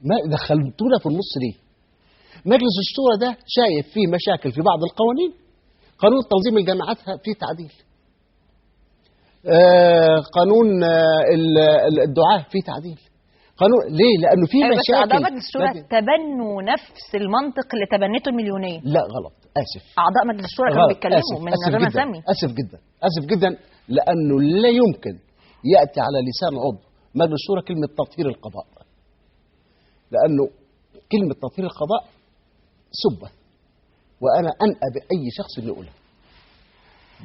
ما دخلتونا في النص ليه؟ مجلس الشورى ده شايف فيه مشاكل في بعض القوانين. قانون تنظيم الجامعات فيه تعديل، قانون الدعاة فيه تعديل، قانون ليه؟ لأنه فيه مشاكل. أعضاء مجلس الشورى تبنوا نفس المنطق اللي تبنته المليونية. لا غلط، آسف. أعضاء مجلس الشورى كانوا بيتكلموا من غير ما أسمي. آسف جدا، آسف جدا، لأنه لا يمكن يأتي على لسان عضو مجلس الشورى كلمة تطهير القضاء، لأنه كلمة تطهير القضاء سبة، وأنا أنأى بأي شخص يقولها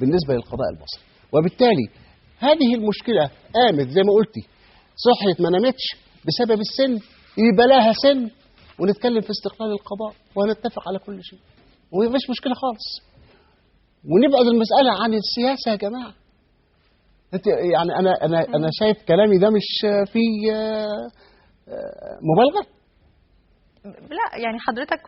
بالنسبة للقضاء المصري. وبالتالي هذه المشكلة قامت زي ما قلتي، صحيت ما نامتش بسبب السن، يبقى لها سن، ونتكلم في استقلال القضاء ونتفق على كل شيء ومفيش مشكلة خالص، ونبعد المسألة عن السياسة يا جماعة. انت يعني أنا شايف كلامي ده مش فيه مبالغة؟ لا، يعني حضرتك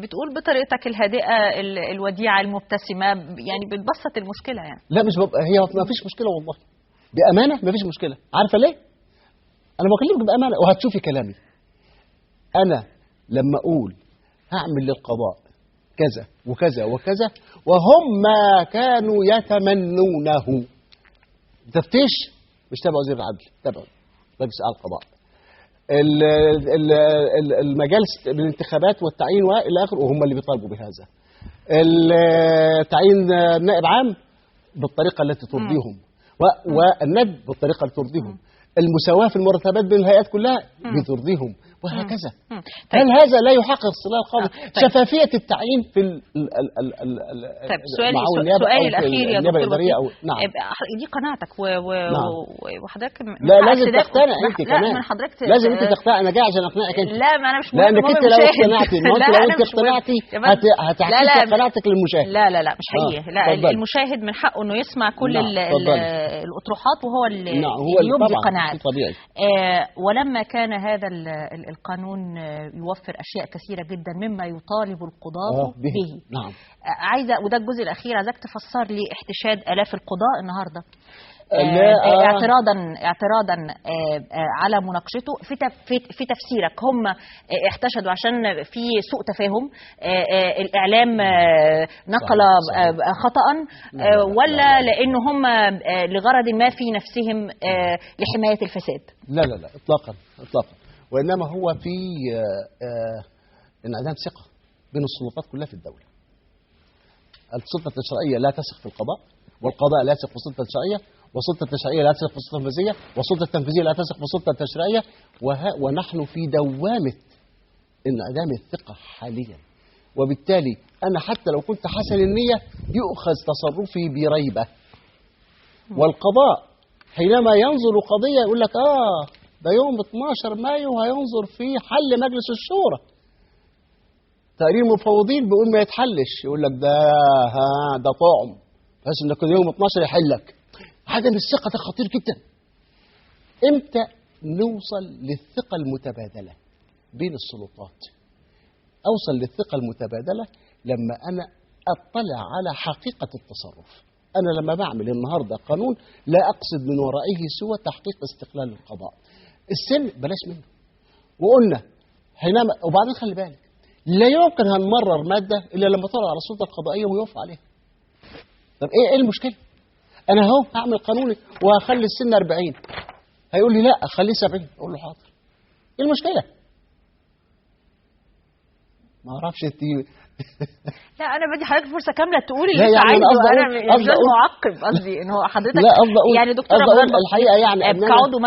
بتقول بطريقتك الهادئة الوديعة المبتسمة، يعني بتبسط المشكلة يعني. لا مش هي ما فيش مشكلة والله، بأمانة ما فيش مشكلة. عارفة ليه؟ أنا بكلمك بأمانة وهتشوفي كلامي. أنا لما أقول هعمل للقضاء كذا وكذا وكذا وهم ما كانوا يتمنونه، تفتيش مش تابع وزير العدل، تابع مجلس القضاء، المجالس بالانتخابات والتعيين والى اخره، وهم اللي بيطالبوا بهذا. تعيين نائب عام بالطريقة التي ترضيهم، والند بالطريقة اللي ترضيهم، المساواة في المرتبات بين الهيئات كلها بترضيهم، وهكذا. هل هذا لا يحقق استقلال القضاء؟ طيب. شفافية التعيين في طيب سؤالي الاخير يا دكتور، نعم. دي قناعتك وحضرتك لا لازم تقتنع انت كمان. لازم انت تقتنع، انا جاي عشان اقنعك انت. لا ما انا مش مهم، لانك انت لو اقتنعتي، ما انت لو انت اقتنعتي هتعكسي قناعتك للمشاهد. لا لا لا مش حقيقي. لا، المشاهد من حقه انه يسمع كل الاطروحات وهو اللي يبدي قناعته. ولما كان هذا القانون يوفر أشياء كثيرة جدا مما يطالب القضاة به. نعم. عايزة، وده الجزء الأخير، عايزاك تفسر لي احتشاد آلاف القضاة النهاردة اعتراضا على مناقشته. في تفسيرك هم احتشدوا عشان في سوء تفاهم، الإعلام نقل خطأ، ولا لأنه هم لغرض ما في نفسهم لحماية الفساد؟ لا لا لا إطلاقا إطلاقا، وإنما هو في انعدام ثقة بين السلطات كلها في الدولة. السلطة التشريعية لا تثق في القضاء، والقضاء لا يثق في السلطة التشريعية، والسلطة التشريعية لا تثق في السلطة التنفيذية، والسلطة التنفيذية لا تثق في السلطة التشريعية، ونحن في دوامة انعدام الثقة حاليا. وبالتالي أنا حتى لو كنت حسن النية يؤخذ تصرفي بريبة. والقضاء حينما ينظر قضية يقول لك ده يوم 12 مايو هينظر في حل مجلس الشورى. تقرير المفوضين بيقول ما يتحلش، يقول لك ده ده طعم، بس انك يوم 12 يحلك. عدم الثقة ده خطير جدا. امتى نوصل للثقة المتبادلة بين السلطات؟ اوصل للثقة المتبادلة لما انا اطلع على حقيقة التصرف. أنا لما بعمل النهاردة قانون لا أقصد من ورائه سوى تحقيق استقلال القضاء. السن بلاش منه. وقلنا حينما، وبعدين خلي بالك لا يمكن هنمرر مادة إلا لما طلع على السلطة القضائية ويوافق عليها. طب إيه المشكلة؟ أنا أهو هعمل قانوني وهخلي السن 40، هيقول لي لا خليه 70، أقول له حاضر. إيه المشكلة؟ ما أعرفش أنت. لا انا بدي حضرتك فرصة كاملة تقول اللي انت عايزه، انا مش لازم اعقب. قصدي ان هو حضرتك يعني دكتور رمضان الحقيقة يعني كعضو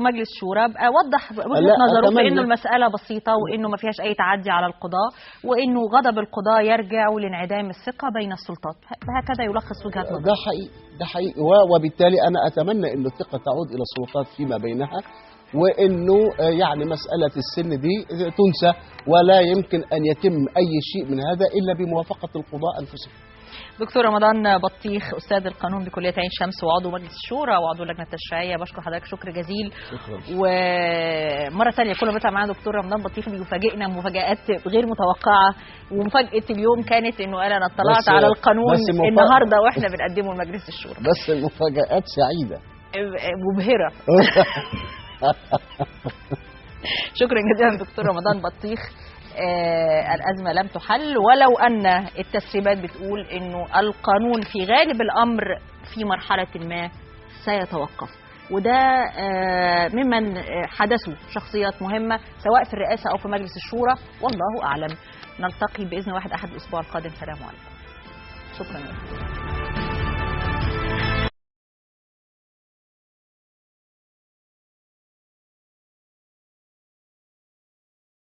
مجلس شورى وضح وجهه نظره في انه المسالة بسيطة، وانه ما فيهاش اي تعدي على القضاء، وانه غضب القضاء يرجع لانعدام الثقة بين السلطات. هكذا يلخص وجهه نظره. ده حقيقي، ده حقيقي. وبالتالي انا اتمنى ان الثقة تعود الى السلطات فيما بينها، وانه يعني مسألة السن دي تنسى، ولا يمكن ان يتم اي شيء من هذا الا بموافقة القضاء انفسهم. دكتور رمضان بطيخ، استاذ القانون بكلية عين شمس وعضو مجلس الشورى وعضو اللجنة التشريعية، بشكر حضرتك شكر جزيل. شكرا. ومرة ثانية كل ما بيطلع معانا دكتور رمضان بطيخ بيفاجئنا مفاجآت غير متوقعه، ومفاجاه اليوم كانت انه قال انا اطلعت على القانون النهارده واحنا بنقدمه لمجلس الشورى. بس المفاجآت سعيدة مبهرة. شكرا جزيلا دكتور رمضان بطيخ. الأزمة لم تحل، ولو أن التسريبات بتقول إنه القانون في غالب الأمر في مرحلة ما سيتوقف، وده ممن حدثوا شخصيات مهمة سواء في الرئاسة أو في مجلس الشورى، والله أعلم. نلتقي بإذن واحد أحد الأسبوع القادم. سلام عليكم. شكرا لكم.